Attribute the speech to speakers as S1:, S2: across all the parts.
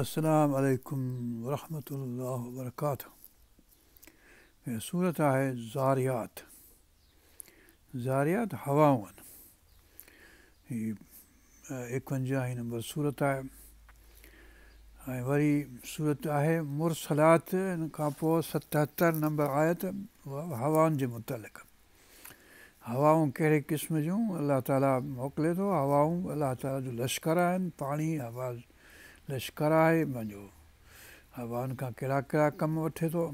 S1: السلام عليڪم ورحمة الله وبرڪاته هي سورت آهي ذاريات ذاريات هوائون آهن هي ايڪونجاهين نمبر سورت آهي ۽ وري سورت آهي مرسلات ان کان پوء 77 نمبر آيت هوائن جي متعلق هوائون ڪهڙي قسم جون الله تعاليٰ موڪلي ٿو؟ هوائون الله تعاليٰ جو لشڪر آهن، پاڻي هوا لشڪر آهي پنهنجو هوائن کان ڪهڙا ڪهڙا ڪم وٺي ٿو.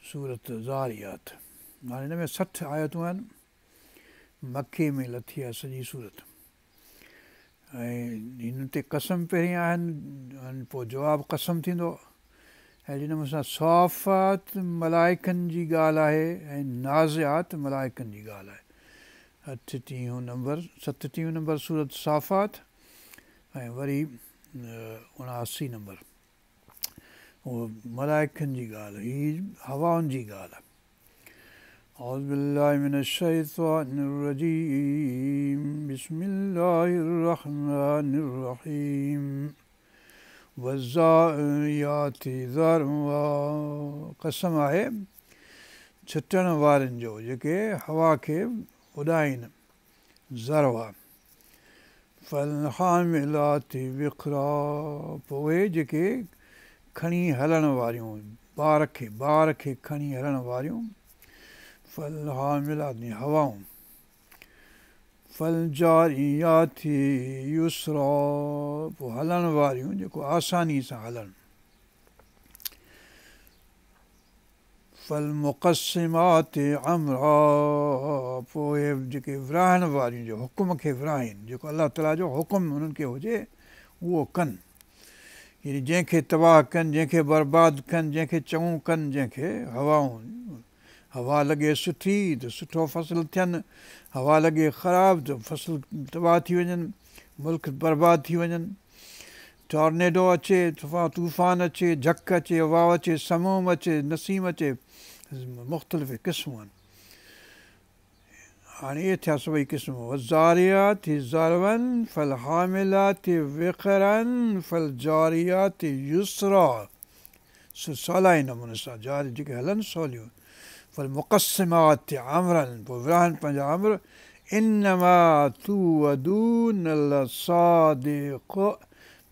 S1: سورة ذاريات هاڻي هن ۾ 60 آيتون آهن، مڪي ۾ لٿي آهي سڄي سورت ۽ هن تي قسم پهرين آهن پوء جواب قسم ٿيندو. اهڙي نموني سان صافات ملائڪن جي ڳالهه آهي ۽ نازعات ملائڪن جي ڳالهه آهي. اٺٽيهون نمبر، ستٽيهون نمبر سورت صافات ۽ وري 79 نمبر اهو ملائڪن جي ڳالهه، هي هوائن جي ڳالهه. اعوذ بالله من الشيطان الرجيم بسم الله الرحمن الرحيم والذاريات ذروا قسم آهي ڇٽڻ وارن جو جيڪي هوا کي اڏائين ذروا فالحاملات وقرا پوء اهي جيڪي کڻي هلڻ واريون بار کي بار کي کڻي هلڻ واريون فالحاملات هوائون فالجاريات يسرا پوء هلڻ واريون جيڪو آساني سان هلن. فالمقسمات امرا پوء اهي جيڪي ورهائڻ واريون جو حڪم کي ورهائين جيڪو الله تعاليٰ جو حڪم انهن کي هجي اهو ڪن يعني جنهن کي تباهه ڪن جنهن کي برباد ڪن جنهن کي چڱو ڪن جنهن کي هوائون هوا لڳي سٺي ته سٺو فصل ٿين، هوا لڳي خراب ته فصل تباهه ٿي وڃن، ملڪ برباد ٿي وڃن. ٽارنيڊو اچي، طوفان اچي، جهڪ اچي، واء اچي، سموم اچي، نسيم اچي، مختلف قسم آهن. هاڻي اهي ٿيا سڀئي قسم، والذاريات ذروا فالحاملات وقرا فالجاريات يسرا سولائي نموني سان جاري جيڪي هلن سوليون فالمقسمات امرا پوء ورهائن پنهنجا امر انما توعدون لصادق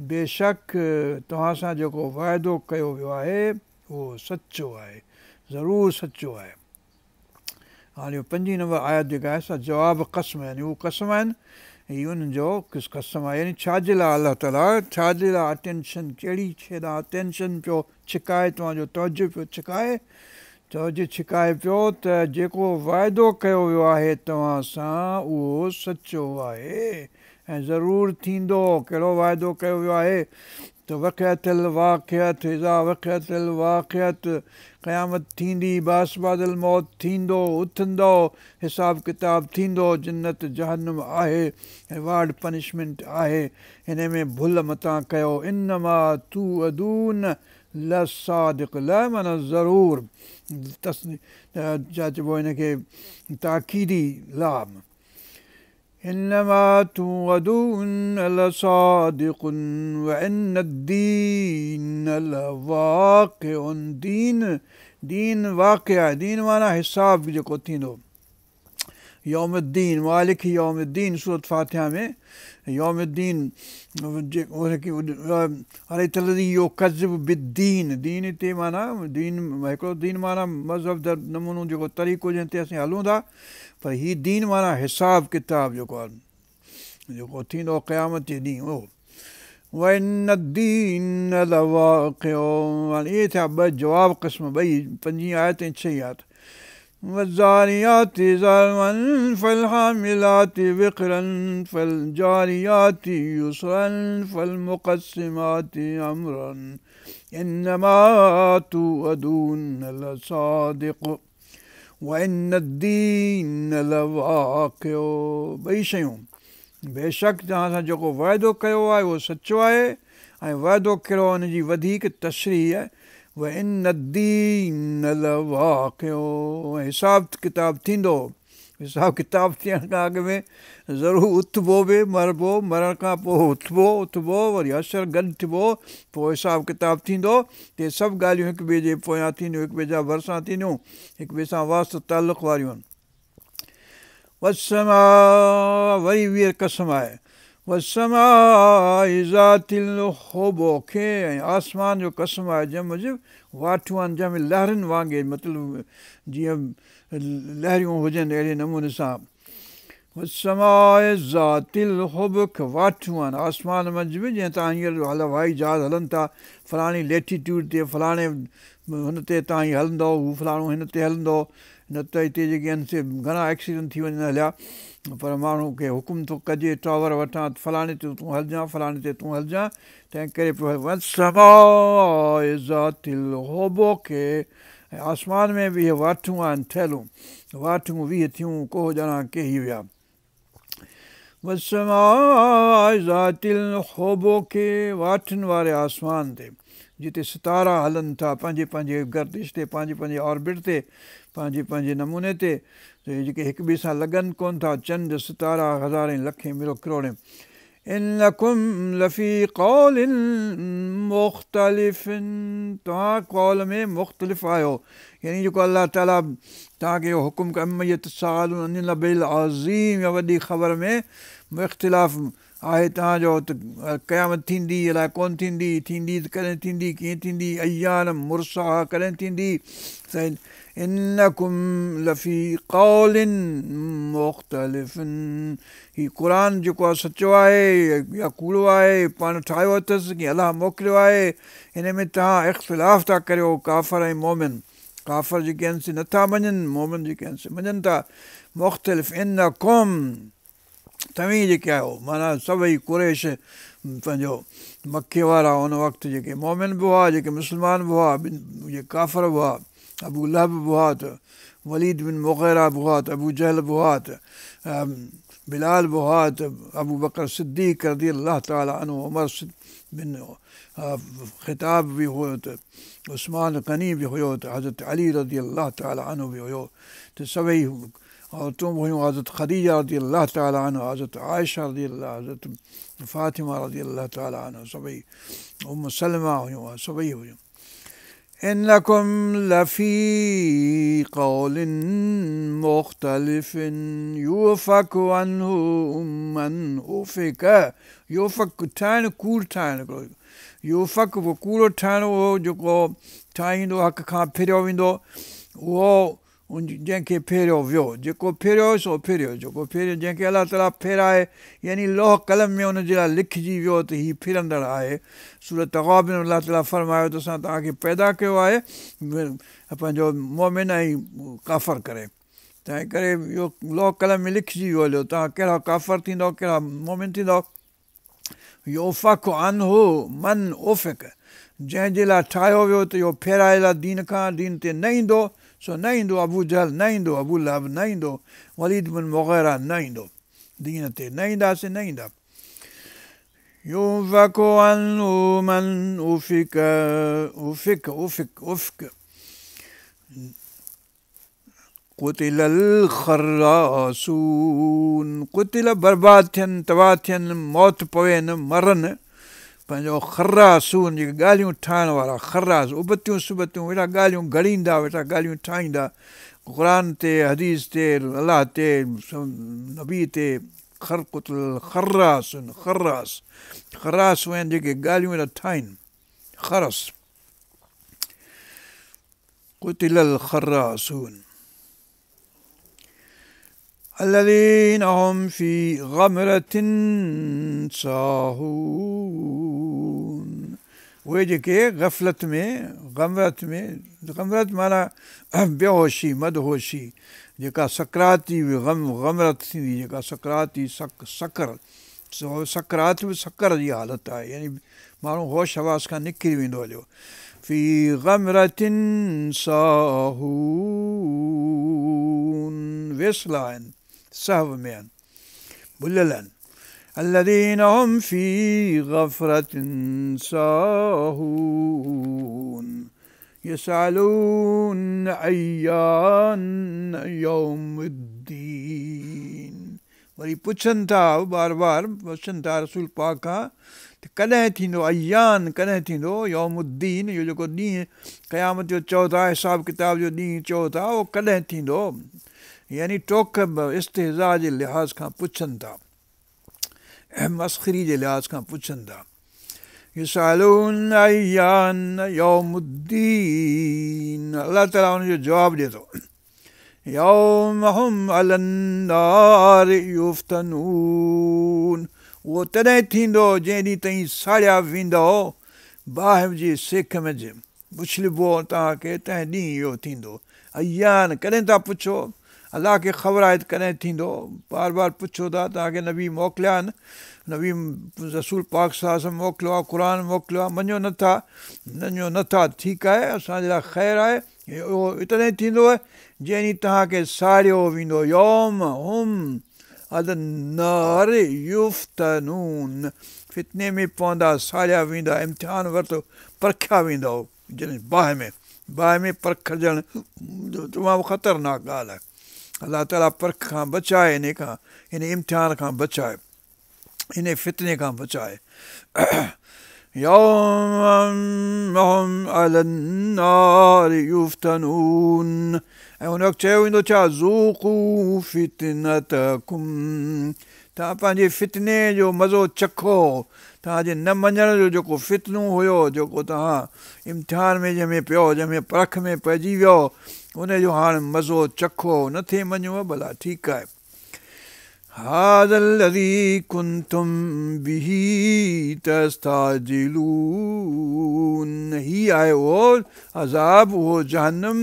S1: بيشڪ توهان سان جيڪو وعدو ڪيو ويو آهي اهو سچو آهي ضرور سچو آهي. هاڻي اهو پنجين نمبر آيت جيڪا آهي سا جواب قسم يعني هو قسم آهن هي انهن جو قسم آهي يعني ڇا جي لاء الله تعاليٰ ڇا جي لاء اٽينشن ڪهڙي شيء ڏانهن اٽينشن پيو ڇڪائي توهان جو توجه پيو ڇڪائي توجه ڇڪائي پيو ته جيڪو وعدو ڪيو ويو آهي توهان سان اهو سچو آهي ۽ ضرور ٿيندو ڪهڙو وعدو ڪيو ويو آهي ته وقعت الواقعة اذا وقعت الواقعة قيامت ٿيندي، بعث بعد الموت ٿيندو، اٿندؤ، حساب ڪتاب ٿيندو، جنت جهنم آهي، ريوارڊ پنشمينٽ آهي، انهي ۾ ڀل متان ڪيو، انما توعدون لصادق ل معنيٰ ضرور ڇا چئبو هن کي تاڪيدي لام. انما توعدون لصادق وان الدين لواقع دين دين واقع آهي دين معنيٰ حساب جيڪو ٿيندو يوم الدين مالڪ يوم الدين سورت فاتحه ۾ يوم الدين ارئيت الذي يڪذب بالدين دين هتي معنيٰ دين هڪڙو دين معنيٰ مذهب در نمونو جيڪو طريقو جنهن تي اسين هلون ٿا پر هي دين معنيٰ حساب ڪتاب جيڪو آهي جيڪو ٿيندو قيامت جي ڏينهن اهو وان الدين لواقع هاڻي اهي ٿيا ٻه جواب قسم ٻئي پنجين آيت ۽ ڇهين آيت والذاريات ذروا فالحاملات وقرا فالجاريات يسرا فالمقسمات امرا انما توعدون لصادق وان الدين لواقع ٻئي شيون بيشڪ توهان سان جيڪو وعدو ڪيو آهي اهو سچو آهي ۽ وعدو ڪهڙو ان جي وڌيڪ تشريح وان الدين لواقع ۽ حساب ڪتاب ٿيندو حساب ڪتاب ٿيڻ کان اڳ ۾ ضرور اٿبو به، مربو، مرڻ کان پوءِ اٿبو، اٿبو وري حشر گڏ ٿبو، پوءِ حساب ڪتاب ٿيندو. ته اهي سڀ ڳالهيون هڪ ٻئي جي پويان ٿينديون، هڪ ٻئي جا ڀرسان ٿينديون، هڪ ٻئي سان واسطو تعلق واريون آهن. والسماء وري ٻيهر قسم آهي، والسماء ذات الحبك ۽ آسمان جو قسم آهي جنهن موجب واٺون آهن، جنهن ۾ لهرن وانگي، مطلب جيئن لهريون هجن اهڙي نموني سان. والسماء ذات الحبك واٺون آهن آسمان منجهه به، جيئن توهان هينئر هوائي جهاز هلن ٿا، فلاڻي ليٽيٽيوڊ تي، فلاڻي هن تي توهان هيئن هلندؤ، هو فلاڻو هن تي هلندو، نه ته هتي جيڪي آهن سي گهڻا ايڪسيڊنٽ ٿي وڃن هليا، پر ماڻهو کي حڪم ٿو ڪجي ٽاور وٺان فلاڻي تي تون هلجان، فلاڻي تي تون هلجان، تنهن ڪري پيو والسماء ذات الحبك ۽ آسمان ۾ به اهي واٺون آهن ٺهيلون، واٺون 20 ٿيون، ڪوهه ڄاڻا ڪيهي ويا. والسماء ذات الحبك واٺن واري آسمان تي جتي ستارا هلن ٿا پنهنجي پنهنجي گردش تي، پنهنجي پنهنجي آربٽ تي، پنهنجي پنهنجي نموني تي، جيڪي هڪ ٻئي سان لڳن ڪونه ٿا، چنڊ ستارا هزارين لکين ملو ڪروڙين. انڪم لفي قول مختلف توهان قول ۾ مختلف آهيو، يعني جيڪو الله تعاليٰ توهان کي اهو حڪم عم يتساءلون عن النبإ العظيم يا وڏي خبر ۾ اختلاف آهي توهان جو ته قيامت ٿيندي الائي ڪونه ٿيندي، ٿيندي ته ڪڏهن ٿيندي، ڪيئن ٿيندي، ايان مرساها ڪڏهن ٿيندي. انڪم لفي قول مختلف هي قرآن جيڪو آهي سچو آهي يا ڪوڙو آهي، پاڻ ٺاهيو اٿس ڪه الله موڪليو آهي، هن ۾ توهان اختلاف ٿا ڪريو. ڪافر ۽ مومن، ڪافر جيڪي آهن سي نٿا مڃن، مومن جيڪي آهن سي مڃن ٿا. مختلف انڪم توهين جيڪي آهيو، معنيٰ سڀئي قريش پنهنجو مڪي وارا ان وقت جيڪي مومن به هئا، جيڪي مسلمان به هئا، جيڪي ڪافر به هئا، ابو لهب به هئا، ته وليد بن مغيره به هئا، ته ابو جهل به هئا، ته بلال به هئا، ته ابو بڪر صديق رضي الله تعاليٰ عنه، عمر بن خطاب به هيو، ته عثمان غني به هيو، ته حضرت علي رضي الله تعاليٰ عنه به هيو، ته سڀئي عورتون به هيون، حضرت خديجه رضي الله تعاليٰ عنه، حضرت عائشه رضي الله، حضرت فاطمه رضي الله تعاليٰ عنه، سڀئي ام سلمه هيون، سڀئي هيون. انڪم لفي قول مختلف يؤفڪ عنه من افڪ. يؤفڪ ٺاهڻ، ڪوڙ ٺاهڻ، يؤفڪ ڪوڙو ٺاهڻ، اهو جيڪو ٺاهيندو حق کان ڦريو ويندو، اهو جنهن کي ڦيريو ويو، جيڪو ڦيريو سو ڦيريو، جيڪو ڦيريو جنهن کي الله تعاليٰ ڦيرائي، يعني لوح قلم ۾ ان جي لاءِ لکجي ويو ته هيءُ ڦرندڙ آهي. سورت تغابن الله تعاليٰ فرمايو ته اسان توهان کي پيدا ڪيو آهي پنهنجو مومن ۽ ڪافر ڪري، تنهن ڪري اهو لوح قلم ۾ لکجي ويو هليو توهان ڪهڙا ڪافر ٿيندؤ، ڪهڙا مومن ٿيندؤ. يؤفڪ عنه من افڪ جنهن جي لاءِ ٺاهيو ويو ته اهو ڦيرايل آهي دين کان، دين تي نه ايندو سو نه ايندو، ابو جهل نه ايندو، ابو لهب نه ايندو، وليد بن مغيره نه ايندو، دين تي نه اينداسين، نه ايندا. يؤفڪ عنه من افڪ افڪ افڪ افڪ قتل الخراصون قتل برباد ٿين، تباهه ٿين، موت پوين، مرن پنهنجو خراسون جيڪي ڳالهيون ٺاهڻ وارا، خراس ابتيون سبتيون ويٺا ڳالهيون گهڙيندا، ويٺا ڳالهيون ٺاهيندا، قرآن تي، حديث تي، الله تي، نبي تي. قتل خراسون خراس خراس آهن جيڪي ڳالهيون ويٺا ٺاهين، خرس. قتل الخراسون الذين هم في غمرة ساهون اهي جيڪي غفلت ۾ غمرت ۾، غمرت معنيٰ بيهوشي، مدهوشي، جيڪا سڪرات جي غم غمرت ٿيندي، جيڪا سڪرات جي سڪر، سڪرات به سڪر جي حالت آهي، يعني ماڻهو هوش حواس کان نڪري ويندو هليو. في غمرة ساهون ويسلا آهن، سهو ۾ آهن، ڀليل آهن. الذين هم في غفرة ساهون يسألون أيان يوم الدين. وري پڇن ٿا بار بار پڇن ٿا رسول پاڪ کان ته ڪڏهن ٿيندو ايان ڪڏهن ٿيندو يوم الدين اهو جيڪو ڏينهن قيامت جو چئو ٿا حساب ڪتاب جو ڏينهن چئو ٿا اهو ڪڏهن ٿيندو يعني ٽوڪ استهزا جي لحاظ کان پڇن ٿا مسخري جي لحاظ کان پڇن ٿا. يسألون أيان يوم الدين. الله تعاليٰ ان جو جواب ڏئي ٿو. يوم هم على النار يفتنون. اهو تڏهن ٿيندو جنهن ڏينهن تائين ساڙيا ويندؤ باهه جي سيک ۾ اڇلبو توهان کي تنهن ڏينهن اهو ٿيندو. ايان ڪڏهن ٿا پڇو الله کي خبر آهي ته ڪڏهن ٿيندو. بار بار پڇو ٿا توهان کي نبي موڪليا آهن نبي رسول پاڪ صاحب موڪليو آهي قرآن موڪليو آهي مڃو نٿا مڃو نٿا ٺيڪ آهي اسان جي لاءِ خير آهي اهو تڏهن ٿيندو جنهن ڏينهن توهان کي ساڙيو ويندو. يوم هم على النار يفتنون. فتني ۾ پوندا ساڙيا ويندا امتحان ورتو پرکيا ويندا جڏهن باهه ۾ باهه ۾ پرکجڻ تمام خطرناڪ ڳالهه آهي. الله تعاليٰ پرک کان بچائي ان کان ان امتحان کان بچائي ان فتني کان بچائي. يوم هم على النار يفتنون. ۽ هن وقت چيو ويندو ڇا ذوقوا فتنتڪم. توهان پنهنجي فتني جو مزو چکو. توهان جي نه مڃڻ جو جيڪو فتنو هيو جيڪو توهان امتحان ۾ جنهن ۾ پيو جنهن ۾ پرک ۾ پئجي ويو ان جو هاڻي مزو چکو. نٿي مڃو ڀلا ٺيڪ آهي. هذا الذي كنتم به تستعجلون. هي آهي اهو عذاب اهو جهنم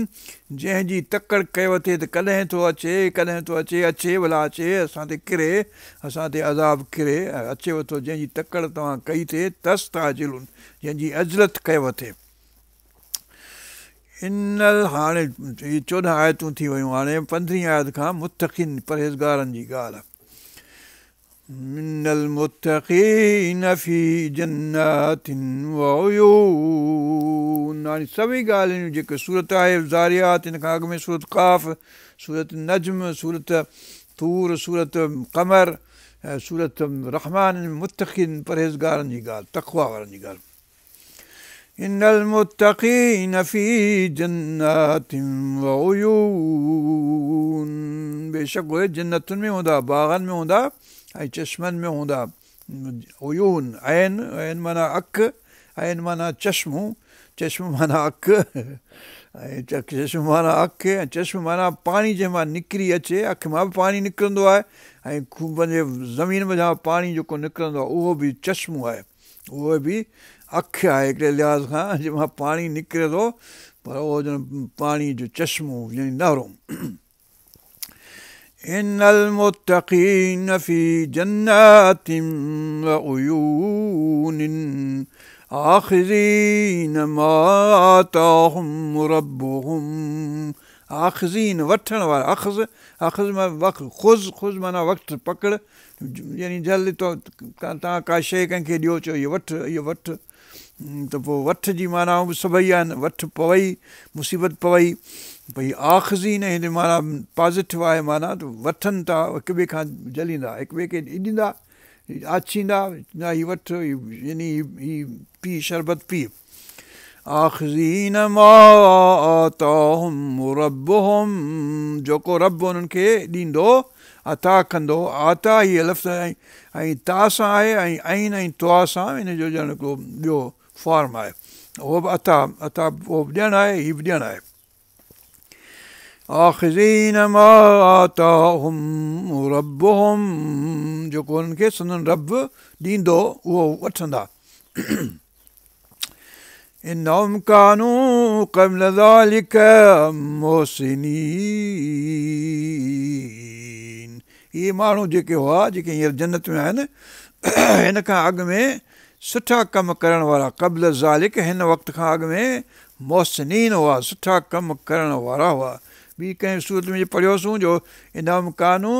S1: جنهن جي تڪڙ ڪيو اٿئي ته ڪڏهن ٿو اچي ڪڏهن ٿو اچي اچي ڀلا اچي اسان تي ڪري اسان تي عذاب ڪري اچيو ٿو جنهن جي تڪڙ توهان ڪئي ٿئي تستعجلون جنهن جي عجلت ڪيو اٿئي. ان هاڻي هي 14 آيتون ٿي ويون هاڻي 15 آيت کان متقين پرهيزگارن جي ڳالهه. إن المتقين في جنات وعيون. هاڻي سڀئي ڳالهيون جيڪي سورت آهي زاريات هن کان اڳ ۾ سورت قاف سورت نجم سورت طور سورت قمر سورت رحمان متقين پرهيزگارن جي ڳالهه تقوا وارن جي ڳالهه. إن المتقين في جنات وعيون. بيشڪ اهي جنتن ۾ هوندا باغن ۾ هوندا ۽ چشمن ۾ هوندا. عيون عين عين معنيٰ اک عين معنيٰ چشمو چشم معنيٰ اک ۽ چشم معنيٰ اک ۽ چشم معنيٰ پاڻي جنهن مان نڪري اچي. اک مان به پاڻي نڪرندو آهي ۽ پنهنجي زمين منجهان پاڻي جيڪو نڪرندو آهي اهو به چشمو آهي اهو به اک آهي هڪڙي لحاظ کان جنهن مان پاڻي نڪري ٿو پر اهو ڄڻ پاڻي جو چشمو يعني نهرو. إن المتقين في جنات وعيون آخذين ما آتاهم ربهم. آخذين وٺڻ وارا اخذ اخذ وقت خذ خذ معنيٰ وقت پڪڙ يعني جلدي توهان ڪا شيءِ ڪنهن کي ڏيو چئو اهو وٺ اهو وٺ ته پوءِ وٺ جي معنيٰ به سڀئي آهن. وٺ پوئي مصيبت پوئي ڀئي آخذين هن معنيٰ پازيٽو آهي معنيٰ ته وٺن ٿا هڪ ٻئي کان جهليندا هڪ ٻئي کي ڏيندا آڇيندا نه هيءَ وٺ يعني هيءَ پي شربت پي. آخذين ما آتاهم ربهم. جيڪو رب انهن کي ڏيندو عطا ڪندو. آتا هيءَ لفظ ۽ تا سان آهي ۽ عين ۽ توا سان هن جو ڄڻ هڪڙو ٻيو فارم آهي اهو به عطا عطا اهو به ڏيڻ آهي هيءَ به ڏيڻ آهي. آخذين ما آتاهم ربهم. جيڪو هنن کي سندن رب ڏيندو اهو وٺندا. إنهم كانوا قبل ذلك محسنين. اهي ماڻهو جيڪي هئا جيڪي هينئر جنت ۾ آهن هن کان اڳ ۾ سٺا ڪم ڪرڻ وارا قبل ذلڪ هن وقت کان اڳ ۾ محسنين هئا سٺا ڪم ڪرڻ وارا هئا. ٻي ڪنهن سورت ۾ پڙهيوسين جو انهم ڪانو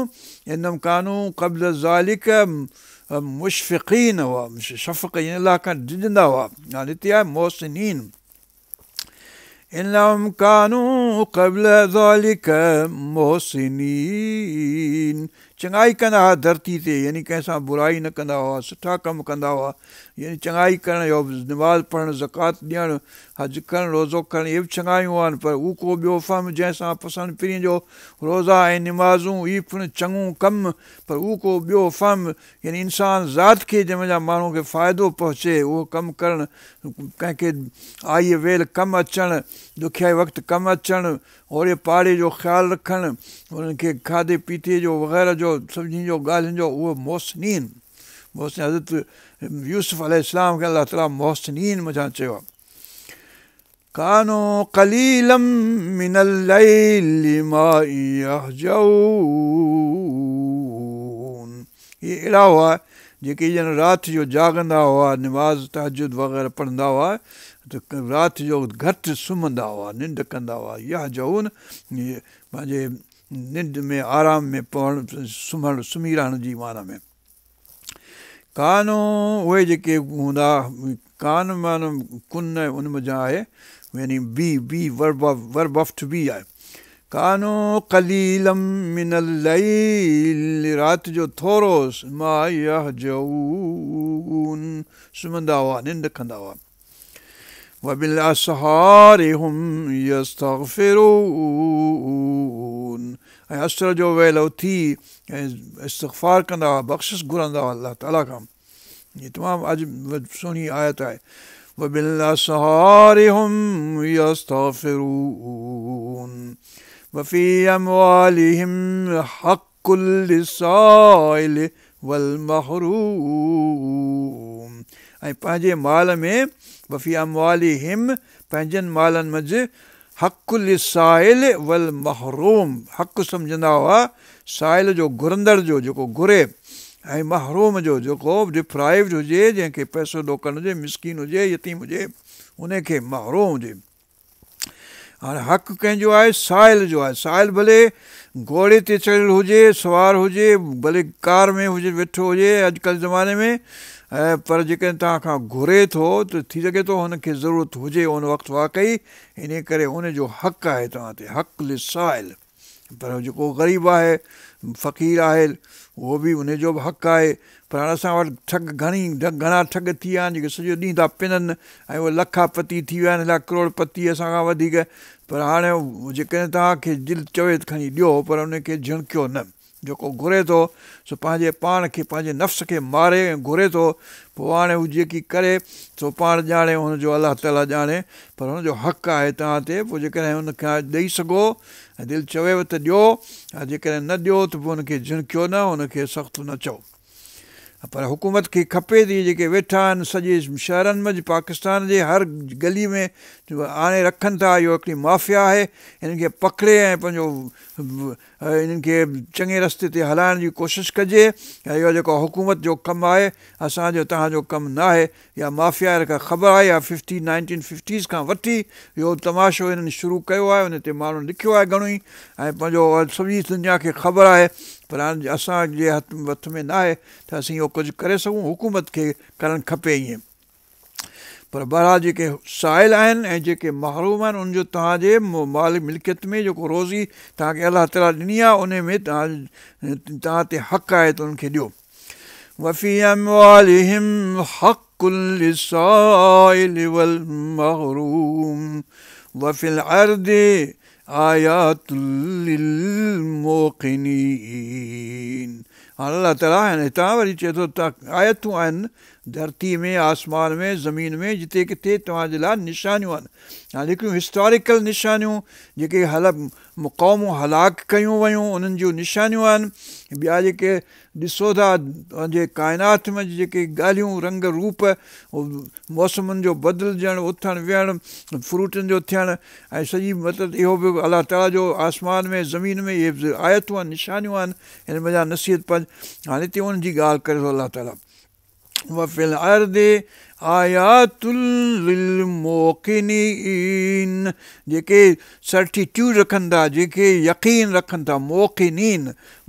S1: انهم ڪانو قبل ذلڪ مشفقين هئا شفق يعني الله کان ڊڄندا هئا. هاڻي هتي آهي محسنين. انهم ڪانوا قبل ذلڪ محسنين چڱائي ڪندا هئا ڌرتي تي يعني ڪنهن سان برائي نه ڪندا هئا سٺا ڪم ڪندا هئا يعني چڱائي ڪرڻ اهو نماز پڙهڻ زڪوات ڏيڻ حج ڪرڻ روزو ڪرڻ اهي به چڱايون آهن پر اهو ڪو ٻيو فهم جنهن سان پسن پرينء جو روزا ۽ نمازون اهي پڻ چڱو ڪم پر اهو ڪو ٻيو فهم يعني انسان ذات کي جنهن منجهان ماڻهو کي فائدو پهچي اهو ڪم ڪرڻ، ڪنهن کي آئيء ويل ڪم اچڻ، ڏکيائي وقت ڪم اچڻ، اوڙي پاڙي جو خيال رکڻ، انهن کي کاڌي پيتي جو وغيره جو سڀني جو ڳالهين جو اهو محسنين محسن حضرت يوسف عليه السلام کي الله تعاليٰ محسنين منجهان چيو آهي. ڪانوا قليلا من الليل ما يهجعون اهي اهڙا هئا جيڪي ڄڻ رات جو جاڳندا هئا نماز تهجد وغيره پڙهندا هئا ته رات جو گهٽ سمهندا هئا ننڊ ڪندا هئا يهجعون پنهنجي ننڊ ۾ آرام ۾ پوڻ سمهڻ سمهي رهڻ جي معنيٰ ۾. ڪانوا اهي جيڪي هوندا ڪان معنيٰ ڪن ان منجهان آهي يعني be be verb verb of to be آهي ڪانوا قليلا من الليل رات جو ٿورو ما يهجعون سمهندا هئا ننڊ ڪندا هئا وبالاسحار هم يستغفرون ۽ اسر جو ويل اٿي ۽ استغفار ڪندا هئا بخشش گهرندا هئا الله تعالي کان هي تمام اڄ سهڻي آيت آهي وبالاسحار هم يستغفرون وفي اموالهم حق للسائل والمحروم ۽ پنهنجي مال ۾، وفي اموالهم پنهنجن مالن منجهه، حق للسائل والمحروم حق سمجهندا هئا سائل جو گهرندڙ جو جيڪو گهري ۽ محروم جو جيڪو Deprived هجي جنهن کي پئسو ڏوڪڙ نه هجي مسڪين هجي يتيم هجي ان کي محروم هجي. هاڻي حق ڪنهن جو آهي؟ سائل جو آهي. سائل ڀلي گهوڙي تي چڙهيل هجي، سوار هجي، ڀلي ڪار ۾ هجي ويٺو هجي اڄڪلهه زماني ۾ پر جيڪڏهن توهان کان گهري ٿو ته ٿي سگهي ٿو هن کي ضرورت هجي ان وقت واقعي انهي ڪري ان جو حق آهي توهان تي حق للسائل. پر جيڪو غريب آهي، فقير آهي، اهو به انهي جو به حق آهي. پر هاڻي اسان وٽ ٺڳ گهڻي گهڻا ٺڳ ٿي ويا آهن جيڪي سڄو ڏينهن ٿا پنن ۽ اهي لکا پتي ٿي ويا آهن الائي ڪروڙ پتي اسان کان وڌيڪ پر هاڻي جيڪڏهن توهان کي دل چوي ته کڻي ڏيو پر انهي کي جهڻڪيو نه. جيڪو گهري ٿو سو پنهنجي پاڻ کي پنهنجي نفس کي ماري ۽ گهري ٿو پوء هاڻي هو جيڪي ڪري سو پاڻ ڄاڻي هن جو الله تعاليٰ ڄاڻي پر هن جو حق آهي توهان تي پوء جيڪڏهن هن کي ڏئي سگهو ۽ دل چويو ته ڏيو ۽ جيڪڏهن نه ڏيو ته پوء هن کي جهڻڪيو نه هن کي سخت نه چئو. پر حڪومت کي کپي ته اهي جيڪي ويٺا آهن سڄي شهرن منجهه پاڪستان جي هر گلي ۾ آڻي رکن ٿا اهو هڪڙي مافيا آهي انهن کي پڪڙي ۽ پنهنجو انهن کي چڱي رستي تي هلائڻ جي ڪوشش ڪجي ۽ اهو جيڪو حڪومت جو ڪم آهي اسان جو توهان جو ڪم ناهي اها مافيا کي خبر آهي اها ففٽي نائنٽين ففٽيز کان وٺي اهو تماشو انهن شروع ڪيو آهي ان تي ماڻهن لکيو آهي گهڻو ئي ۽ پنهنجو سڄي دنيا کي خبر آهي پر هاڻي اسان جي هٿ وٿ ۾ ناهي ته اسين اهو ڪجهه ڪري سگهون حڪومت کي ڪرڻ کپي ائين پر بهرحال جيڪي سائل آهن ۽ جيڪي محروم آهن انهن جو توهان جي مال ملڪيت ۾ جيڪو روزي توهان کي الله تعاليٰ ڏني آهي ان ۾ توهان تي حق آهي ته انهن کي ڏيو. وفي اموالهم حق للسائل والمحروم وفي الارض آيات للموقنين هاڻ الله تعاليٰ هتان وري چئي ٿو ته آيتون آهن ڌرتي ۾ آسمان ۾ زمين ۾ جتي ڪٿي توهان جي لاء نشانيون آهن هاڻي هڪڙيون هسٽاريڪل نشانيون جيڪي هل قومون هلاڪ ڪيون ويون انهن جون نشانيون آهن ٻيا جيڪي ڏسو ٿا پنهنجي ڪائنات ۾ جيڪي ڳالهيون رنگ روپ موسمن جو بدلجڻ اٿڻ ويهڻ فروٽن جو ٿيڻ ۽ سڄي مطلب اهو به الله تعاليٰ جو آسمان ۾ زمين ۾ اهي به آيتون آهن نشانيون آهن هن منجهان نصيحت پنهنجي هاڻي هتي ان جي ڳالهه ڪري ٿو الله تعاليٰ وفي الارض آيات للموقنين جيڪي سرٽيٽيوڊ رکن ٿا جيڪي يقين رکن ٿا موقنين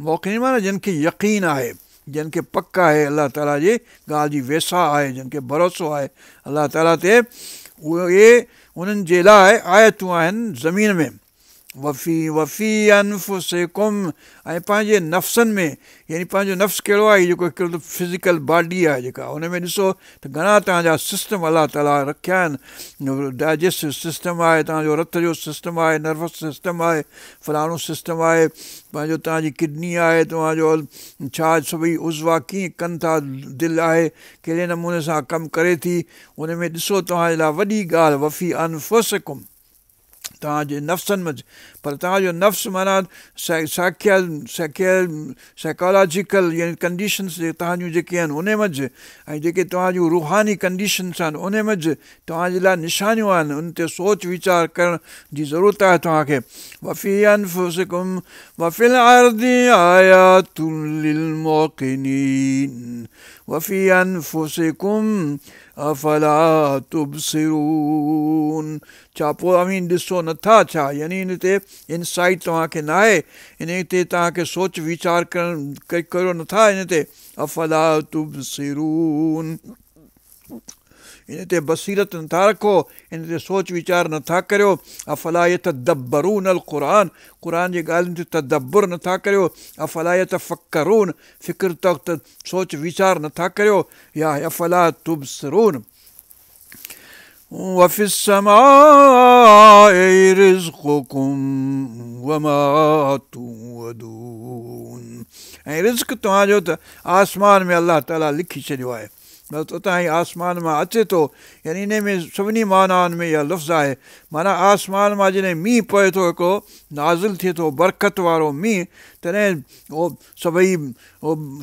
S1: موقنين معنيٰ جن کي يقين آهي جن کي پڪ آهي الله تعاليٰ جي ڳالهه جي ويساهه آهي جن کي ڀروسو آهي الله تعاليٰ تي اهي انهن جي لاء آيتون آهن زمين ۾. وفي وفي انفسڪم ۽ پنهنجي نفسن ۾، يعني پنهنجو نفس ڪهڙو آهي؟ هي جيڪو هڪڙو ته فزيڪل باڊي آهي جيڪا ان ۾ ڏسو ته گهڻا توهان جا سسٽم الله تعاليٰ رکيا آهن، ڊائجسٽو سسٽم آهي، توهان جو رت جو سسٽم آهي، نروس سسٽم آهي، فلاڻو سسٽم آهي، پنهنجو توهان جي ڪڊني آهي، توهان جو ڇا سڀئي عضوا ڪيئن ڪن ٿا، دل آهي ڪهڙي نموني سان ڪم ڪري ٿي، ان ۾ ڏسو توهان جي لاء وڏي ڳالهه وفي انفسڪم توهان جي نفسن منجه، پر توهان جو نفس معنيٰ سائيڪالاجيڪل يعني ڪنڊيشنس توهان جون جيڪي آهن انهي منجه ۽ جيڪي توهان جون روحاني ڪنڊيشنس آهن انهي منجه توهان جي لاء نشانيون آهن ان تي سوچ ويچار ڪرڻ جي ضرورت آهي توهان کي. وفي انفسڪم وفي الارض آيات للموقنين وفي انفسڪم افلا تبصرون ڇا پوء اوهين ڏسو نه ٿا ڇا؟ يعني ان تي انسائيٽ توهان کي ناهي، انهيء تي توهان کي سوچ ويچار ڪرڻ ڪريو نه ٿا ان تي، افلا تبصرون ان تي بصيرت نه ٿا رکو، ان تي سوچ ويچار نه ٿا ڪريو، افلا يتدبرون القرآن قرآن جي ڳالهين تي تدبر نه ٿا ڪريو، افلا يتفڪرون فڪر سوچ ويچار نه ٿا ڪريو، يا افلا تبصرون. وفي السماء رزقڪم وما توعدون ۽ رزق توهان جو ته آسمان ۾ الله تعالي لکي ڇڏيو آهي بس اتان ئي آسمان مان اچي ٿو يعني انهي ۾ سڀني معنائن ۾ اها لفظ آهي معنيٰ آسمان مان جڏهن مينهن پوي ٿو هڪڙو نازل ٿئي ٿو برڪت وارو مينهن تڏهن اهو سڀئي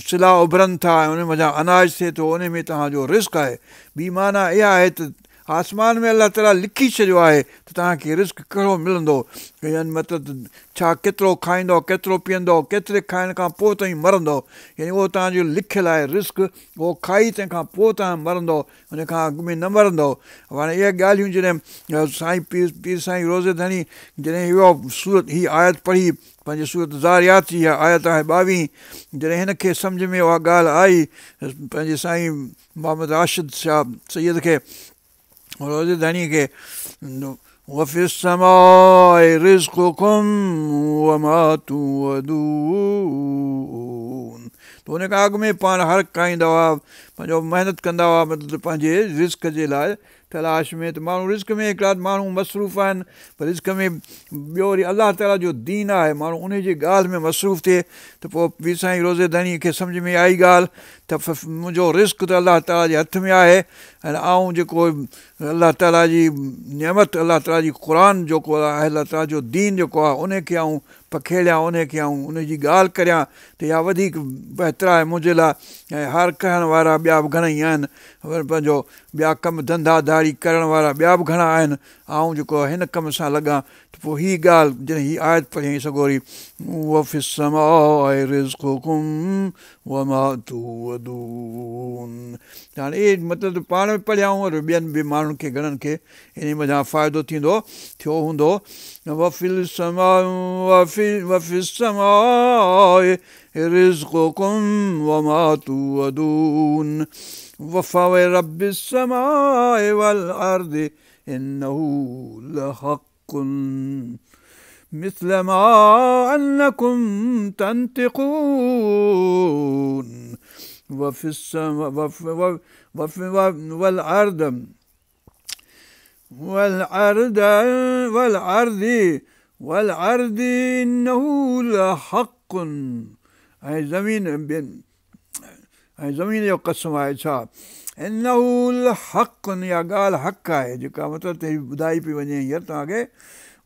S1: سلا اڀرن ٿا ۽ انهن منجهان اناج ٿئي ٿو، انهي ۾ توهان جو رزق آهي. ٻي معنيٰ اها آهي ته آسمان ۾ الله تعاليٰ لکي ڇڏيو آهي ته توهان کي رزق ڪهڙو ملندو، يعني مطلب ته ڇا ڪيترو کائيندؤ، ڪيترو پيئندؤ، ڪيتري کائڻ کان پوء توهين مرندؤ، يعني اهو توهان جو لکيل آهي رزق، اهو کائي تنهن کان پوء توهان مرندؤ، ان کان اڳ ۾ نه مرندؤ. هاڻي اهي ڳالهيون جڏهن سائين پير سائين روضي ڌڻي جڏهن اها سورت هي آيت پڙهي پنهنجي سورت ذاريات جي اها آيت آهي ٻاويهين، جڏهن هن کي سمجهه ۾ اها ڳالهه آئي پنهنجي سائين محمد راشد شاهه سيد کي روضي ڌڻي کي وفي السماء رزقڪم وما توعدون ته ان کان اڳ ۾ پاڻ هر کائيندا هئا پنهنجو محنت ڪندا هئا مطلب پنهنجي رزق جي لاء تلاش ۾ ته ماڻهو رزق ۾ هڪڙا ماڻهو مصروف آهن پر رزق ۾ ٻيو وري الله تعاليٰ جو دين آهي ماڻهو انهي جي ڳالهه ۾ مصروف ٿئي ته پوء پير سائين روضي ڌڻي کي سمجهه ۾ آئي ڳالهه ته منهنجو رزق ته الله تعاليٰ جي هٿ ۾ آهي ۽ آئون جيڪو الله تعاليٰ جي نعمت الله تعاليٰ جي قرآن جيڪو آهي الله تعاليٰ جو دين جيڪو آهي انهي کي آئون پکيڙيان انهي کي آئون انهي جي ڳالهه ڪريان ته اها وڌيڪ بهتر آهي منهنجي لاء ۽ هر ڪهڻ وارا ٻيا به گهڻئي آهن پنهنجو ٻيا ڪم ڌنڌا ڌاڙي ڪرڻ وارا ٻيا به گهڻا آهن، آئون جيڪو هن ڪم سان لڳان ته پوء هي ڳالهه جڏهن هي آيت پڙهيائين سڳوري وفي السماء رزقڪم وما توعدون ته هاڻي اهي مطلب ته پاڻ به پڙهيائون وري ٻين به ماڻهن کي گهڻن کي انهي منجهان فائدو ٿيندو ٿيو هوندو وفي السماء وفي السماء رزقڪم وما توعدون فورب السماء والارض انه لحق مثل ما انڪم تنطقون وفي السماء والارض والارض والارض والارض انه لحق ۽ زمين ۽ زمين جو قسم آهي ڇا انه لحق اها ڳالهه حق آهي جيڪا مطلب ته ٻڌائي پئي وڃي هينئر توهان کي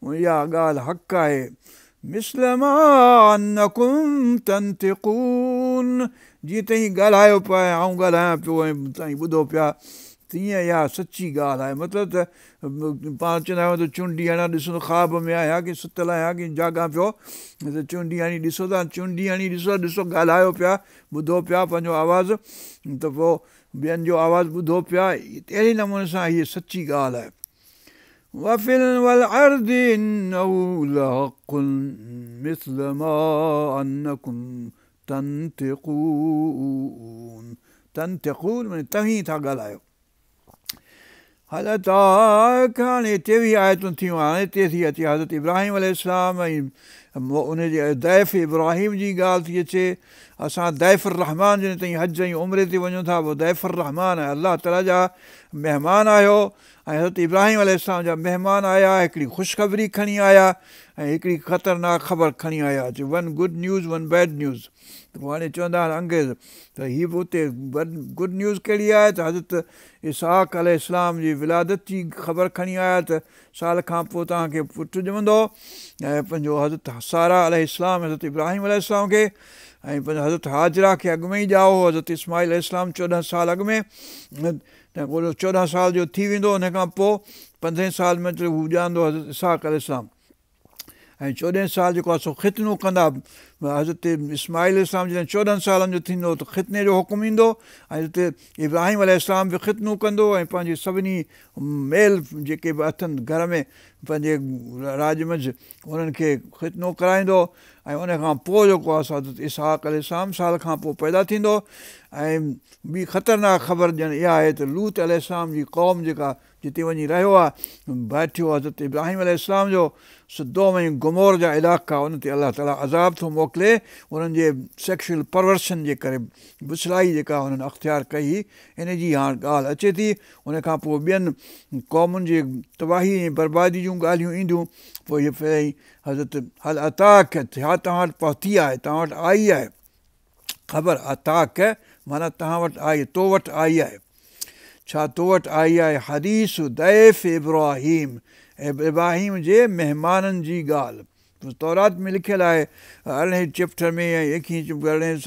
S1: اها ڳالهه حق آهي مثل ما انڪم تنطقون جيئن توهين ڳالهايو پيا ۽ آئون ڳالهايان پيو ۽ توهين ٻڌو پيا تيئن اها سچي ڳالهه آهي مطلب ته پاڻ چوندا آهيون ته چونڊي هڻان ڏسو ته خواب ۾ آهيان ڪي ستل آهيان ڪي جاڳان پيو ته چونڊي هڻي ڏسو ته چونڊي هڻي ڏسو ڏسو ڳالهايو پيا ٻڌو پيا پنهنجو آواز ته پوء ٻين جو آواز ٻڌو پيا اهڙي نموني سان هيء سچي ڳالهه آهي وفي والارض انه لحق مثل ما انڪم تنطقون تنطقون معني توهين ٿا ڳالهايو. هل اتاڪ هاڻي 23 آيتون ٿيون، هاڻي هتي ٿي اچي حضرت ابراهيم عليه السلام ۽ ان جي ضيف ابراهيم جي ڳالهه ٿي اچي. اسان ضيف الرحمان جڏهن تائين حج ۽ عمري تي وڃون ٿا پوء ضيف الرحمان ۽ الله تعاليٰ جا مهمان آهيو ۽ حضرت ابراهيم عليه السلام جا مهمان آيا، هڪڙي خوشخبري کڻي آيا ۽ هڪڙي خطرناڪ خبر کڻي آيا، چي one good news one bad news. ته پوء هاڻي چوندا آهن انگريز ته هي به اتي گڊ نيوز ڪهڙي آهي ته حضرت اسحاق عليه السلام جي ولادت جي خبر کڻي آيا ته سال کان پوء توهان کي پٽ ڄمندو ۽ پنهنجو حضرت ساره عليه السلام حضرت ابراهيم عليه السلام کي ۽ پنهنجو حضرت هاجره کي اڳ ۾ ئي ڄائو هو حضرت اسماعيل عليه السلام 14 سال اڳ ۾، تنهن پوء 14 سال جو ٿي ويندو ان کان پوء 15 سال ۾ هو ڄائندو حضرت اسحاق عليه السلام ۽ 14 سال جيڪو آهي سو ختنو ڪندا. حضرت اسماعيل عليه السلام جڏهن 14 سالن جو ٿيندو ته ختني جو حڪم ايندو ۽ حضرت ابراهيم عليه السلام به ختنو ڪندو ۽ پنهنجي سڀني ميل جيڪي به اٿن گهر ۾ پنهنجي راڄ منجهه انهن کي ختنو ڪرائيندو ۽ ان کان پوء جيڪو آهي سو حضرت اسحاق عليه السلام سال کان پوء پيدا ٿيندو. ۽ ٻي خطرناڪ خبر ڄڻ اها آهي ته لوط عليه السلام جي قوم جيڪا جتي وڃي رهيو آهي ڀائٽيو حضرت ابراهيم عليه السلام جو، سدوم ۽ گمور جا علائقا، ان تي الله تعاليٰ عذاب ٿو موڪلي انهن جي سيڪشوئل پرورشن جي ڪري، بڇڙائي جيڪا انهن اختيار ڪئي هئي ان جي هاڻ ڳالهه اچي ٿي. ان کان پوء ٻين قومن جي تباهي ۽ بربادي جون ڳالهيون اينديون. پوء هيء پهريائين حضرت هل اتاڪ، ڇا توهان وٽ پهتي آهي، توهان وٽ آئي آهي خبر، اتاڪ معنيٰ توهان وٽ آئي، تو وٽ آئي آهي، ڇا تو وٽ آئي آهي حديث ضيف ابراهيم، ابراهيم جي مهمانن جي ڳالهه. تورات ۾ لکيل آهي ارڙهين چيپٽر ۾ ۽ ايڪيهين ارڙهين